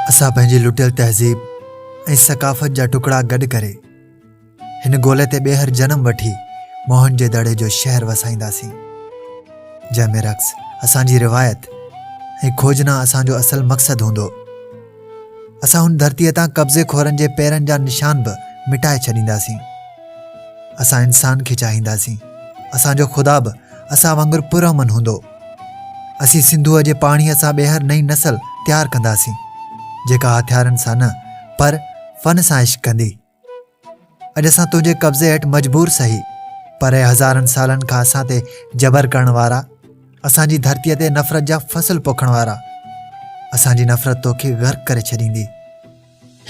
اسان پنهنجي لٽيل تهذيب ۽ ثقافت جا ٽڪڙا گڏ ڪري هن گولي تي ٻيهر جنم وٺي موهن جي دڙي جو شهر وسائينداسين، جنهن ۾ رقص اسان جي روايت ۽ کوجنا اسان جو اصل مقصد هوندو. اسان هن ڌرتيء تان قبضي خورن جي پيرن جا نشان به مٽائي ڇڏينداسين. اسان انسان کي چاهينداسين. اسان جو خدا به اسان وانگر پرامن هوندو. اسين سنڌوء جي پاڻيء سان ٻيهر نئين نسل تيار ڪنداسين، جيڪا هٿيارن سان نه پر فن سان عشق ڪندي. اڄ اسان تنهنجي قبضي هيٺ مجبور سهي، پر اي هزارن سالن کان اسان تي جبر ڪرڻ وارا، اسان جي ڌرتيء تي نفرت جا فصل پوکڻ وارا، اسان جي نفرت توکي غرق ڪري ڇڏيندي.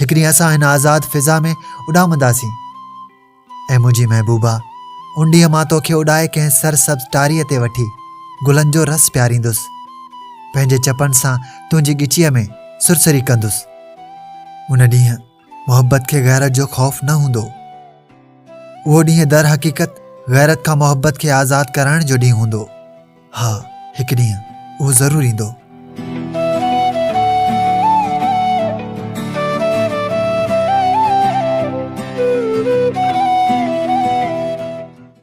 هڪ ڏينهن اسان هن آزاد فضا ۾ اڏامنداسين. اي منهنجي محبوبا! ان ڏينهن مان توکي اڏائي ڪنهن سرسبز ٽاريء تي وٺي گلن جو رس پياريندس. پنهنجي چپن سان تنهنجي ڳچيء ۾ سرسري ڪندس. ان ڏينهن محبت کي غيرت جو خوف نه هوندو. اهو ڏينهن در حقيقت غيرت کان محبت کي آزاد ڪرائڻ جو ڏينهن هوندو. ها، هڪ ڏينهن اهو ضرور ايندو.